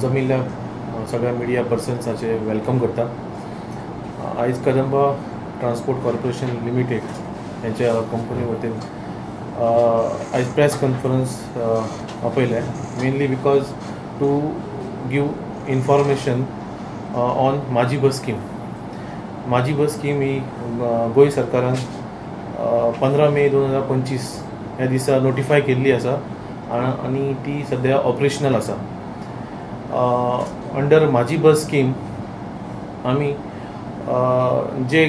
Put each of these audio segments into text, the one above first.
जमिल्ल्या सगळ्या media पर्सन्साचे welcome करता. आयज कदंबा ट्रान्सपोर्ट कॉर्पोरेशन लिमिटेड हेच्या कंपनी वतीन आयज प्रेस कॉन्फरन्स आपयलें, mainly because to give information on Mhaji Bus scheme. Mhaji Bus scheme ही गोंय सरकारान 15 मे 2025 ह्या दिसा नोटिफाय केल्ली आसा आनी ती सद्या ऑपरेशनल आसा. अंडर म्हाजी बस स्कीम आमी जे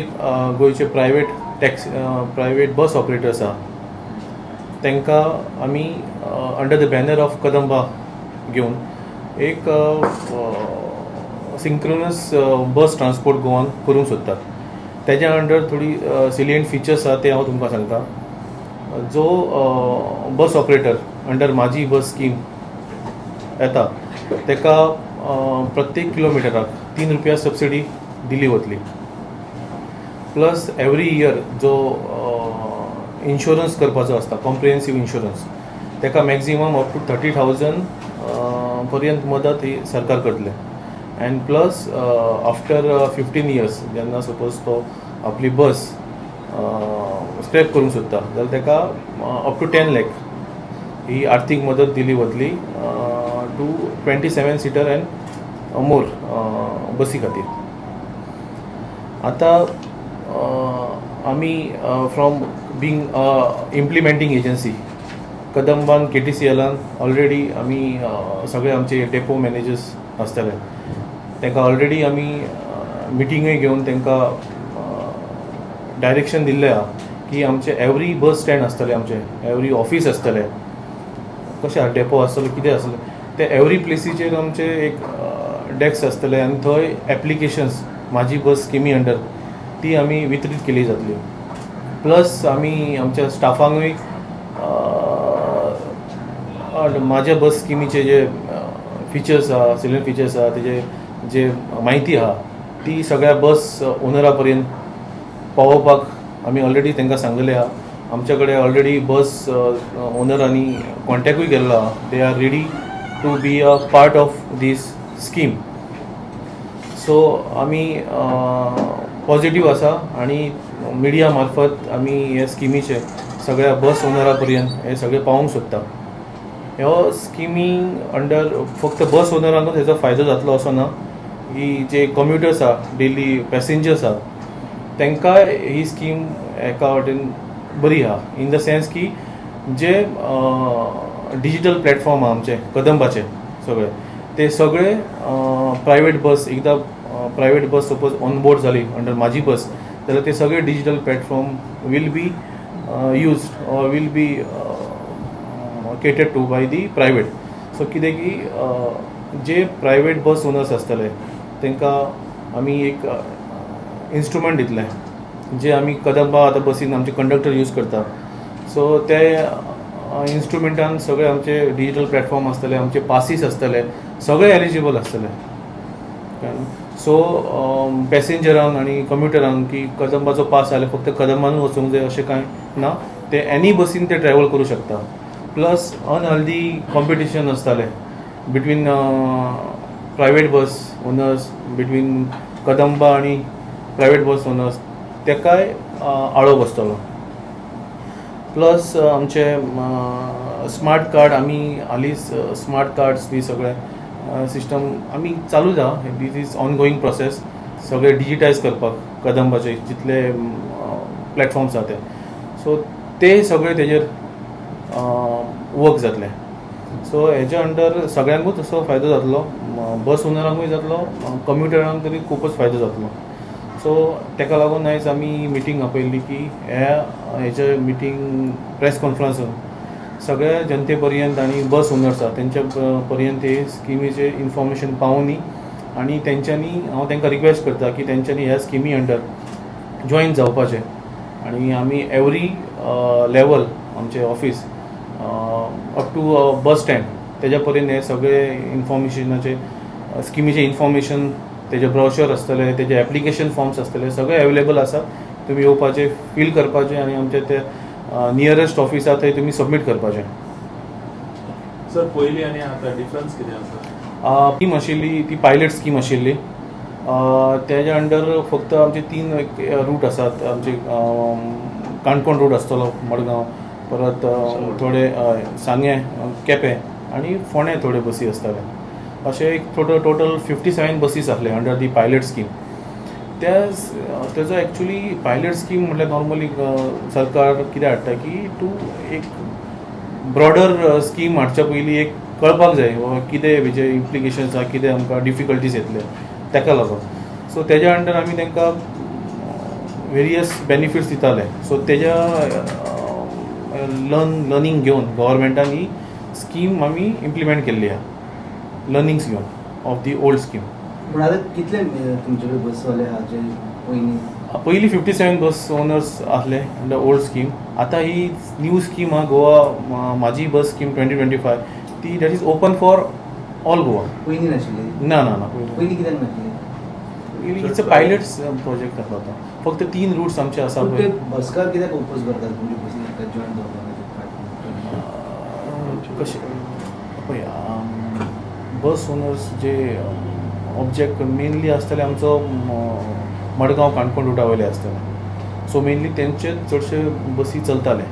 गोंयचे private taxi, private bus operators आसा, तांकां आमी under the banner of Kadamba घेवन एक सिंक्रोनस बस ट्रान्सपोर्ट गोवान करूंक सोदतात. तेज्या अंडर थोडी सिलियंट फिचर्स आसा, ते हांव तुमकां सांगता. जो बस ऑपरेटर अंडर म्हाजी बस स्कीम येता, ताका प्रत्येक किलोमिटराक 3 रुपया सबसिडी दिली वतली. प्लस एवरी इयर जो इन्शुरन्स करपाचो आसता, कॉम्प्रिहेन्सीव इन्शुरन्स, ताका मॅक्झिमम अप टू 30,000 पर्यंत मदत ही सरकार करतले. And plus after 15 years जेन्ना सपोज तो आपली बस स्क्रॅप करूंक सोदता जाल्यार ताका अप टू 10 लॅक ही आर्थीक मदत दिली वतली to 27 seater and more बसी खातीर. आतां आमी फ्रॉम बींग इम्प्लिमेंटींग एजन्सी, कदंबान, केटीसीएलान ऑलरेडी आमी सगळे आमचे डेपो मॅनेजर्स आसतले, तांकां ऑलरेडी आमी मिटींगूय घेवन तांकां डायरेक्शन दिल्लें आहा की आमचे एवरी बस स्टँड आसतले, आमचे एवरी ऑफीस आसतले, कशें आहा, डेपो आसतलो, कितें आसतलें, ते एवरी प्लेसीचेर आमचे एक डेस्क आसतले आनी थंय एप्लिकेशन्स म्हाजी बस स्किमी अंडर ती आमी वितरीत केली जातली. प्लस आमी आमच्या स्टाफांकूय म्हाज्या बस स्किमीचे जे फिचर्स आहा, सिलियंट फिचर्स आहा, तेजे जे म्हायती आहा, ती सगळ्या बस ओनरा पर्यंत पावोवपाक आमी ऑलरेडी तांकां सांगलेलें आहा. आमच्या कडेन ऑलरेडी बस ओनरांनी कॉन्टेक्टूय केल्लो आहा. They are ready to be a part of this scheme. So आमी पॉझिटीव आसा आनी मिडिया मार्फत आमी हे स्किमीचे सगळ्या बस ओनरा पर्यंत हे सगळे पावोवंक सोदता. ह्यो स्किमी अंडर फक्त बस ओनरांकूच हेचो फायदो जातलो असो ना, की जे कम्युटर्स आहा, डेली पॅसेंजर्स आहा, तांकांय ही स्कीम एका वाटेन बरी आहा, इन the sense की जे डिजिटल प्लॅटफॉर्म आहा आमचे कदंबाचे सगळे, ते सगळे प्रायवेट बस, एकदां private bus suppose on board जाली अंडर म्हाजी बस जाल्यार ते सगळे digital platform will be used or will be catered to by the private. So कितें की जे प्रायवेट बस ओनर्स आसतले, तांकां आमी एक इन्स्ट्रुमेंट दितले, जे आमी कदंबा आतां बसीन आमचे कंडक्टर यूज करता. सो ते इन्स्ट्रुमेंटान सगळे आमचे डिजिटल प्लॅटफॉर्म आसतले, आमचे पासीस आसतले, सगळे एलिजिबल आसतले. सो पॅसेंजरांक आनी कम्युटरांक की कदंबाचो पास जाल्यार फक्त कदंबानूच वचूंक जाय अशें कांय ना, ते एनी बसीन ते ट्रॅवल करूं शकता. प्लस अनहेल्दी कॉम्पिटिशन आसतालें between private bus owners, between Kadamba आनी प्रायवेट बस ओनर्स, तेकाय आळो बसतलो. प्लस आमचे स्मार्ट कार्ड, आमी हालींच स्मार्ट कार्ड्स बी सगळे सिस्टम आमी चालूच आहा. This is ongoing process, सगळे डिजिटायज करपाक कदंबाचे जितले प्लॅटफॉर्म्स आहा ते. सो ते सगळे तेजेर वर्क जातले. सो हेच्या अंडर सगळ्यांकूच असो फायदो जातलो, बस ओनरांकूय जातलो, कम्युटरांक तरी खुबूच फायदो जातलो. सो तेका लागून आयज आमी मिटींग आपयल्ली की ह्या हेच्या मिटींग, प्रेस कॉन्फरन्सान सगळ्या जनते पर्यंत आनी बस ओनर्स आहा तेंच्या पर्यंत हे स्किमीचें इन्फॉर्मेशन पावोनी आनी तेंच्यांनी, हांव तांकां रिक्वेस्ट करता की तेंच्यांनी ह्या स्किमी अंडर जॉयन जावपाचें. आनी आमी एवरी लेवल, आमचें office up to bus stand, तेज्या पर्यंत हे सगळे इन्फॉर्मेशनाचे, स्किमीचें इन्फॉर्मेशन, तेजे ब्रोशर आसतले, तेजे एप्लिकेशन फॉर्म्स आसतले, सगळे अवेलेबल आसा. तुमी येवपाचे, फील करपाचे आनी आमचे ते नियरेस्ट ऑफिस आहा थंय तुमी सबमीट करपाचें. सर, पयलीं आनी आतां डिफरन्स कितें आसा? स्कीम आशिल्ली ती पायलट स्कीम आशिल्ली. तेज्या अंडर फक्त आमचे तीन रूट आसात. आमचे काणकोण रूट आसतलो, मडगांव, परत थोडे सांगें, केपें आनी फोंडें थोड्यो बसी आसताले. अशें एक टोटल 57 बसीस आसले अंडर दी पायलट स्कीम. त्या तेजो एक्चुली पायलट स्कीम म्हटल्यार नॉर्मली सरकार कितें हाडटा की तूं एक ब्रॉडर स्कीम हाडच्या पयलीं एक कळपाक जाय बाबा कितें हेजे इम्प्लिकेशन्स आहा, कितें आमकां डिफिकल्टीज येतले तेका लागून. सो तेज्या अंडर आमी तांकां वेरियस बेनिफिट्स दिताले. सो तेज्या लर्नींग घेवन गव्हर्मेंटान ही स्कीम आमी इम्प्लिमेंट केल्ली आहा, लर्निंग्स घेवन ऑफ the old scheme. पूण आतां कितले तुमचे कडेन बसवाले आहा जे पयलीं? पयलीं 57 बस ओनर्स आसले अंडर ओल्ड स्कीम. आतां ही न्यू स्कीम आहा, गोवा म्हाजी बस स्कीम 2025, ती that is open for all Goa. पयलीं नाशिल्ली? ना ना ना. पयलीं कित्याक नाशिल्ली? It's a pilot project आसलो तो. फक्त तीन रुट्स आमचे आसा पूण ते पळय. बसकार कित्याक ओपोज करतात तुमची बसी जॉईन जावपाक? कशें पळय, बस ओनर्स जे ऑब्जेक्ट मेनली आसतले आमचो मडगांव काणकोण रुटा वयले आसतले. सो मेनली तेंचे चडशे बसी चलताले.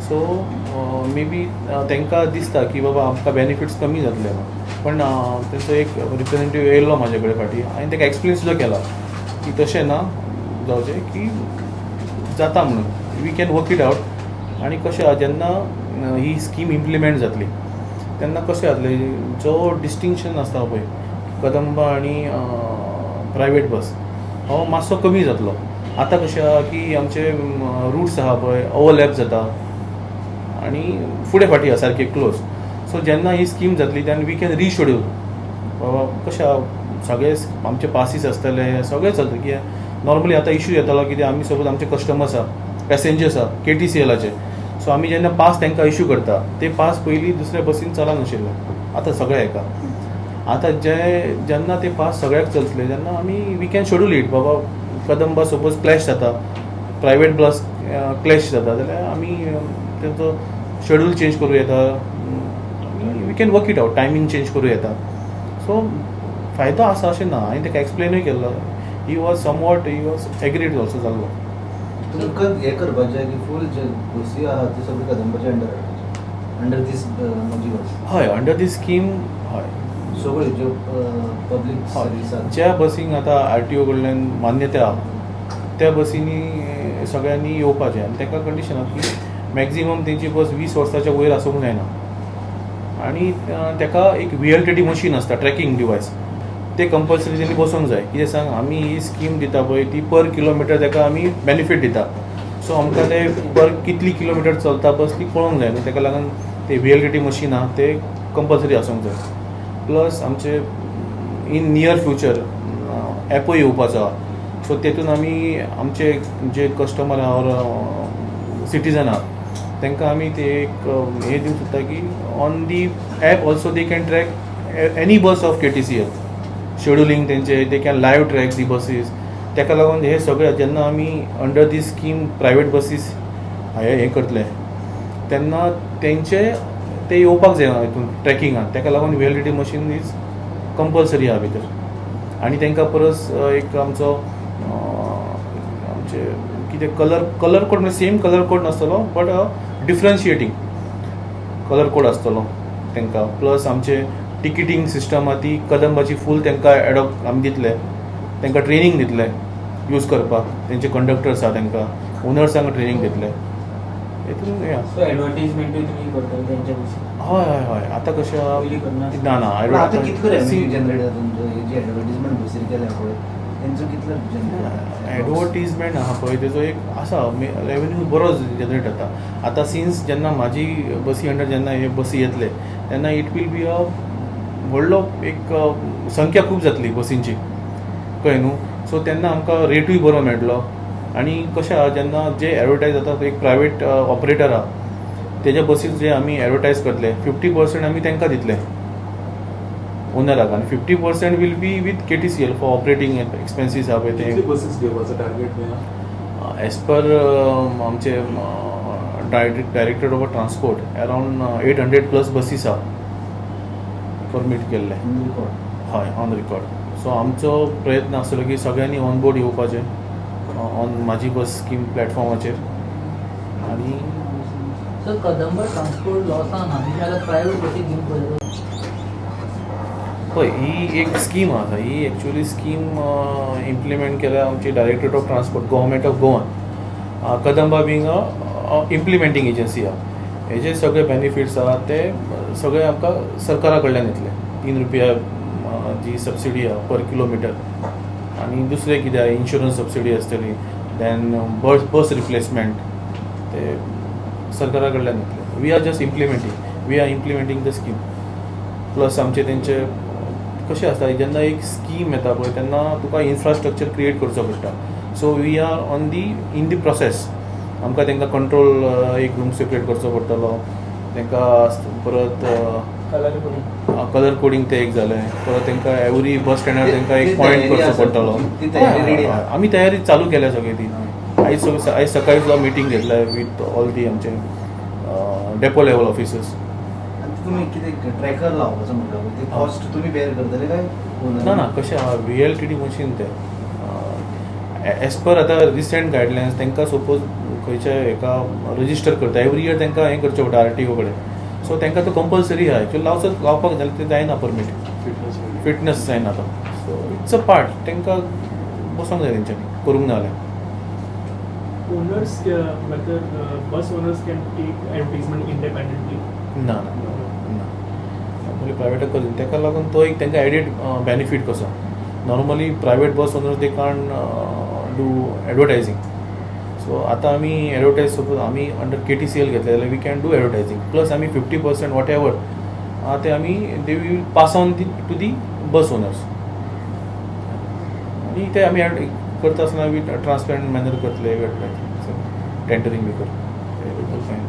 सो मे बी तांकां दिसता की बाबा आमकां बेनिफिट्स कमी जातले म्हणून. पण तेंचो एक रिप्रेझेंटेटीव येयल्लो म्हाजे कडेन फाटीं, हांवें ताका एक्सप्लेन सुद्दां केला की तशें ना जावचें, की जाता म्हणून, we can work it out. आनी कशें आहा, जेन्ना ही स्कीम इम्प्लिमेंट जातली तेन्ना कशें जातलें, जो डिस्टिंक्शन आसता पळय कदंबा आनी प्रायवेट बस हो मातसो कमी जातलो. आतां कशें आहा की आमचे रुट्स आहा पळय ओवरलॅप जाता आनी फुडें फाटीं आहा सारके क्लोज. सो जेन्ना ही स्कीम जातली तेन्ना we can रिशेड्यूल. बाबा कशें आहा, सगळे आमचे पासीस आसतले, सगळें चलतलें. कित्याक नॉर्मली आतां इशू येतालो कितें, आमी सपोज आमचे कस्टमर्स आहा, पॅसेंजर्स आहा केटीसीएलाचे, सो आमी जेन्ना पास तांकां इशू करता ते पास पयलीं दुसऱ्या बसीन चलनाशिल्ले, आतां सगळे हेका. आतां जे जेन्ना ते पास सगळ्याक चलतले तेन्ना आमी we can schedule it. बाबा कदंबा सपोज क्लॅश जाता, प्रायवेट बस क्लॅश जाता जाल्यार आमी तेंचो शेड्यूल चेंज करूं येता. We can work it out, timing change करूं येता. सो फायदो आसा अशें ना. हांवें ताका एक्सप्लेनूय केल्लो. He was somewhat, he was agreed also जाल्लो. तुमकां हें करपाचें की फूल जे बसी आहा ते सगळे कदंबाच्या अंडर हाडपाचे, अंडर दीस म्हजी बस? हय, अंडर दी स्कीम, हय. सगळ्यो ज्यो पब्लीक सर्वीस आहा. ज्या बसींक आतां आरटीओ कडल्यान मान्यताय आहा त्या बसींनी सगळ्यांनी येवपाचें. आनी ताका कंडिशन आहा की मॅक्झिमम तेंची बस 20 वर्साच्या वयर आसूंक जायना आनी ताका एक व्हीएलटीडी मशीन आसता, ट्रॅकिंग डिवायस, ते कंपल्सरी तेणी बसोवंक जाय. कितें सांग, आमी ही स्कीम दिता पळय ती पर किलोमिटर ताका आमी बेनिफीट दिता. सो आमकां ते पर कितली किलोमिटर चलता बस ती कळोंक जाय न्हू. ताका लागून ते व्हीएलटीडी मशीन आहा ते कंपल्सरी आसूंक जाय. प्लस आमचे इन नियर फ्युचर एपय येवपाचो आहा. सो तेतून आमी आमचे जे कस्टमर आहा ऑर सिटीजन आहा तांकां आमी ते एक हें दिवंक सोदता की on the app also they can track any bus of KTCL scheduling तेंचे, they can live track the buses. ताका लागून हे सगळे जेन्ना आमी under the scheme private buses हे हें करतले तेन्ना तेंचे ते येवपाक जाय हितून ट्रॅकिंगान. ताका लागून व्हीएलटीडी मशीन is compulsory आहा भितर. आनी तांकां परस एक आमचो आमचे कितें कलर कोड म्हणजे सेम कलर कोड नासतलो बट डिफरन्शिएटींग कलर कोड आसतलो तांकां. प्लस आमचे टिकेटींग सिस्टम आहा ती कदंबाची फूल तांकां एडॉप्ट आमी दितले, तांकां ट्रेनींग दितले यूज करपाक. तेंचे कंडक्टर्स आहा तांकां, ओनर्सांक ट्रेनींग दितले हितून हें आहा. सो एडवर्टीजमेंटूय तुमी करता तेंच्या बसीन? हय हय हय आतां कशें आहा, पयलीं करना? ना ना. पूण आतां कितलो रेवेन्यू जनरेट जाता तुमचो? हे जी एडवर्टीजमेंट बसीर केल्या पळय तेंचो कितलो जनरेट? एडवर्टीजमेंट आहा पळय तेजो एक आसा रेवेन्यू बरो जनरेट जाता. आतां सिन्स जेन्ना म्हाजी बसी अंडर जेन्ना हे बसी येतले तेन्ना it will be अ व्हडलो एक संख्या खूब जातली बसींची, कळ्ळें न्हू. सो तेन्ना आमकां रेटूय बरो मेळटलो. आनी कशें आहा, जेन्ना जे एडवर्टायज जाता, एक प्रायवेट ऑपरेटर आहा तेज्या बसीर जे आमी एडवर्टायज करतले 50% आमी तांकां दितले ओनराक आनी 50% will be with KTCL for operating expenses आहा पळय ते. कितले बसीस घेवपाचो टार्गेट मेळ्ळा? एज पर आमचे director of transport around 800 plus buses आहा. परमीट केल्लें. रिकॉर्ड. हय, ऑन रिकॉर्ड. सो आमचो प्रयत्न आसतलो की सगळ्यांनी ऑन बोर्ड येवपाचें ऑन म्हाजी बस स्कीम प्लॅटफॉर्माचेर आनी सर, कदंबा ट्रान्सपोर्ट लॉसान आमी आतां प्रायवेट बसी घेवन पळयता. पळय, ही एक स्कीम आसा. ही एक्चुअली स्कीम इम्प्लिमेंट केल्या आमची Directorate of Transport, Government of Goan. Kadamba being a implementing agency आहा. हेजे सगळे बेनिफिट्स आहा ते सगळे आमकां सरकारा कडल्यान येतले. 3 रुपया जी सबसिडी आहा पर किलोमिटर आनी दुसरें कितें आहा, इन्शुरन्स सबसिडी आसतली, देन बस रिप्लेसमेंट, ते सरकारा कडल्यान येतले. We are just implementing, we are implementing the scheme. Plus आमचे तेंचे कशें आसता, जेन्ना एक स्कीम येता पळय तेन्ना तुका इन्फ्रास्ट्रक्चर क्रिएट करचो पडटा. So we are on the in the process. आमकां तांकां कंट्रोल एक रूम सेपरेट करचो पडटलो तांकां, परत कलर कोडिंग. कलर कोडिंग ते एक जालें, परत तांकां एवरी बस स्टँडार तांकां ती एक पॉयंट तयारी करचो आसा पडटलो. ती तयारी ready आहा. आमी तयारी चालू केल्या सगळी ती. आयज सकाळी सुद्दां मिटींग घेतल्या विथ ऑल दी आमचे डेपो लेवल ऑफिसर्स. आनी तुमी कितें ट्रॅकर लावपाचो म्हणटा पळय, ती कॉस्ट तुमी बेर करतले काय owner? ना ना, कशें आहा, व्हीएलटीडी मशीन तें एज पर आतां रिसंट गायडलायन्स, तांकां सपोज खंयच्या हेका रजिस्टर करता, एवरी इयर तांकां हें करचें पडटा आरटीओ कडेन. सो तांकां तो कंपल्सरी आहा. एक्चुअली लावचो लावपाक जाल्यार तें जायना परमीट. फिटनेस. फिटनस जायना तो. सो it's a part, तांकां बसोंक जाय तेंच्यांनी करूंक ना जाल्यार. Owners, whether bus owners can take advertisement independently? ना ना ना, नॉर्मली प्रायवेटाक करता. ताका लागून तो एक तांकां एडिड बेनिफीट कसो. Normally private bus owners, they can't do advertising. So आतां आमी एडवर्टायज, सपोज आमी अंडर केटीसीएल घेतले जाल्यार we can do advertising, plus आमी 50% what ever आहा ते आमी they will pass on the to the bus owners. आनी ते आमी करता आसतना बी ट्रान्सपरंट मॅनर करतले एडवर्टायजींग, टेंडरींग बी करतले, फायन.